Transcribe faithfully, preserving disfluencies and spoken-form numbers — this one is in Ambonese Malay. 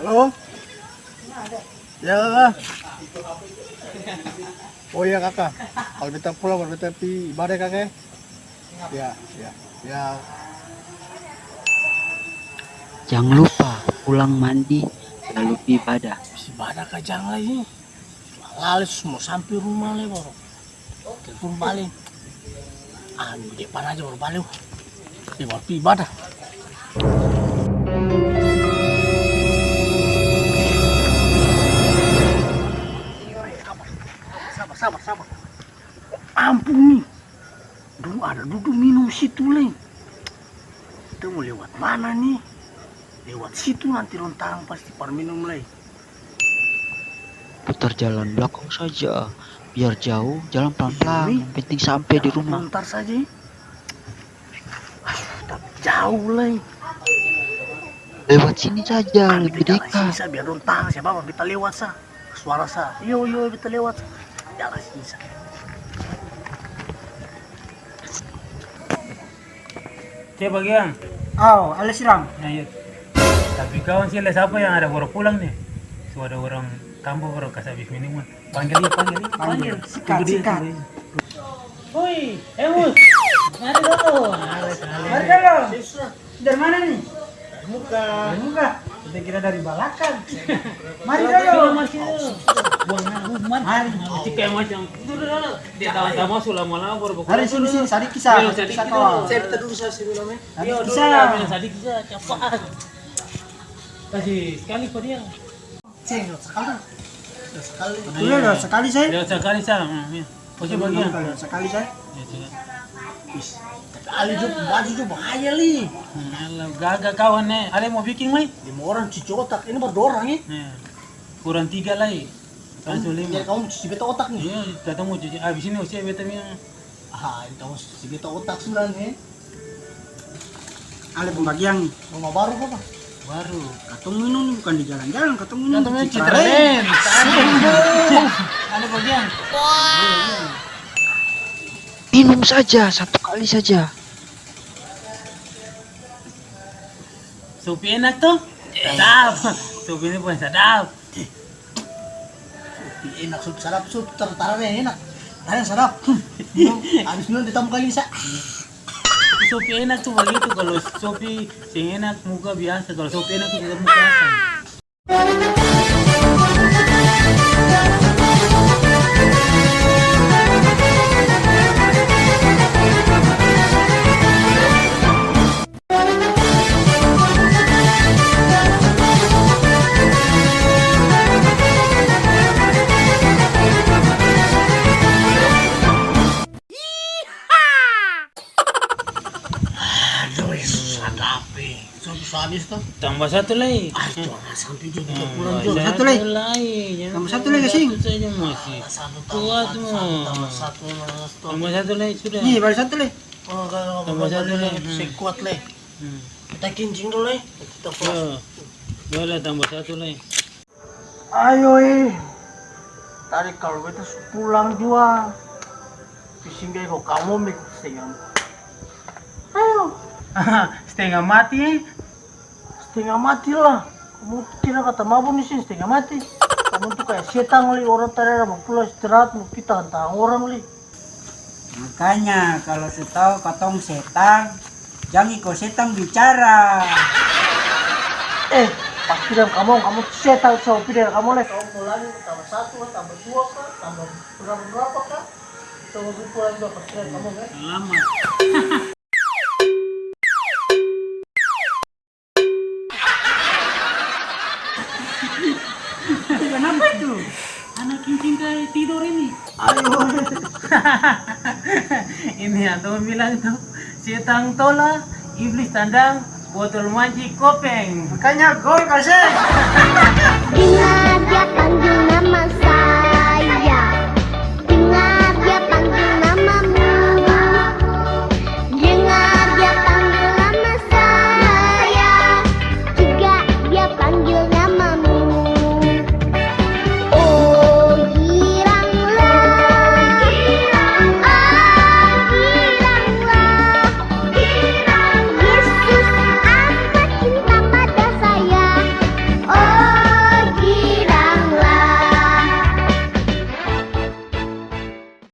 Halo? Ya, Kaka. Oh iya, Kaka. Kalo beta pulang, baru beta pi ibadah, Kaka, e. Ya, ya, ya. Jang lupa pulang mandi, lalu pi ibadah. Pi ibadah ka jang lai. Lale su mo sampe rumah lai baru telepon bale. Ah, minggu depan aja baru bale. Dia baru pi ibadah. Sabar, sabar, sabar. Ampung ni. Dong ada dudu minum situ lai. Kita mo lewat mana ni? Lewat situ nanti dong tahang pasti par minum lai. Putar jalan blakang saja, biar jauh, jalan pelan-pelan, yang penting sampe di rumah. Putar saja, e. Aduh, tapi jauh lai. Lewat sini saja, lebih dekat. Sini sa, biar dong tahang, seng apa-apa, beta lewat sa. Suara sa, "Iyo, iyo, beta lewat sa." Jalan sini sa. Cek bagian. Au, ale sirang. Nah, iya. Tapi kawan sih, les apa yang ada baru pulang nih? Su ada orang kampung baru kas habis minuman. Panggil dia, panggil dia, panggil. Sikat, sikat. Woi, Emus. Mari dulu. Mari, mari. Mari dulu. Dari mana nih? Dari muka. Dari muka. Kita kira dari balakang. Mari dulu. Mari. Mari. Cik, kayak macam. Dulu, dulu. Dia tahu-tahu su lama-lama baru. Mari sini, sini, sadiki sa. Sadiki sa, kawan. Saya minta dulu sa, saya minum, ya. Sadiki sa. Minum sadiki sa, cepat. Kasih sekali pa dia. Seng, lewat sakali. Lewat sakali. Iya, lewat sakali, seng. Lewat sakali, sa. Hmm, iya. Oke, bagian. Lewat sakali, seng. Iya, iya. Is, tapi ale jo, baju jo bahaya, li. Hmm, alah, gaga kawan, e. Ale mo biking, lai? Lima orang cuci otak. Ini baru dua orang, e. Iya. Kurang tiga, lai. Kan su lima. Jadi kamu cuci beta otak, ni? Iya, katong mo cuci. Abis ini, usia beta bilang. Ah, ini kamu cuci beta otak sudah, ni. Ale pung bagian ni. Rumah baru apa? Baru. Katong minum ni bukan di jalan-jalan, katong minum di Citraland. Citraland. Ale bagian. Minum saja, satu kali saja. Sopi enak to? Sadap. Sopi ini bukan sadap. Sopi enak, sopi sadap, sopi tar-, tarada yang enak. Tarada yang sadap. Minum, abis minum dia tambah lagi sa. Sopi enak tu bagitu, kalo sopi seng enak muka biasa, kalo sopi enak tu muka asam. Aduh, sadap e. Sadap sadis to. Tambah satu lai. Ah, itu sampe juga kurang juga. Tambah satu lai. Tambah satu lai, kasing. Satu saja masih kuat mo. Tambah satu, tambah satu, tambah satu. Tambah satu lai, sudah. Nih, baru satu lai. Oh, kalau tambah satu lai, hmm, seng kuat lai. Hmm. Kita kencing dulu lai. Kita puas. Yo. Yo lah, tambah satu lai. Ayo e, tadi kalo beta su pulang jua, pi singgah iko kamong beta stenga, ayo. Stenga mati e? Stenga mati lah. Kamong kira kata mabo ni seng stenga mati. Kamong tu kaya setang li, orang tadi ada bapulang istirahat, mo pi tahang-tahang orang li. Makanya, kalo su tau katong setang, jang iko setang bicara. Eh, pasti deng kamong, kamong setang, so pi deng kamong lai. Kamong mo lari tambah satu ka, tambah dua ka, tambah berapa-berapa ka, so pi pulang jua pasti deng kamong, e. Selamat. Kenapa itu? Anak kincing ka tidor ini. Ayo. Ini yang dong bilang tuh, setang tola, iblis tandang, botol manci kopeng. Makanya gol kasih. Bila dia panggil nama saya,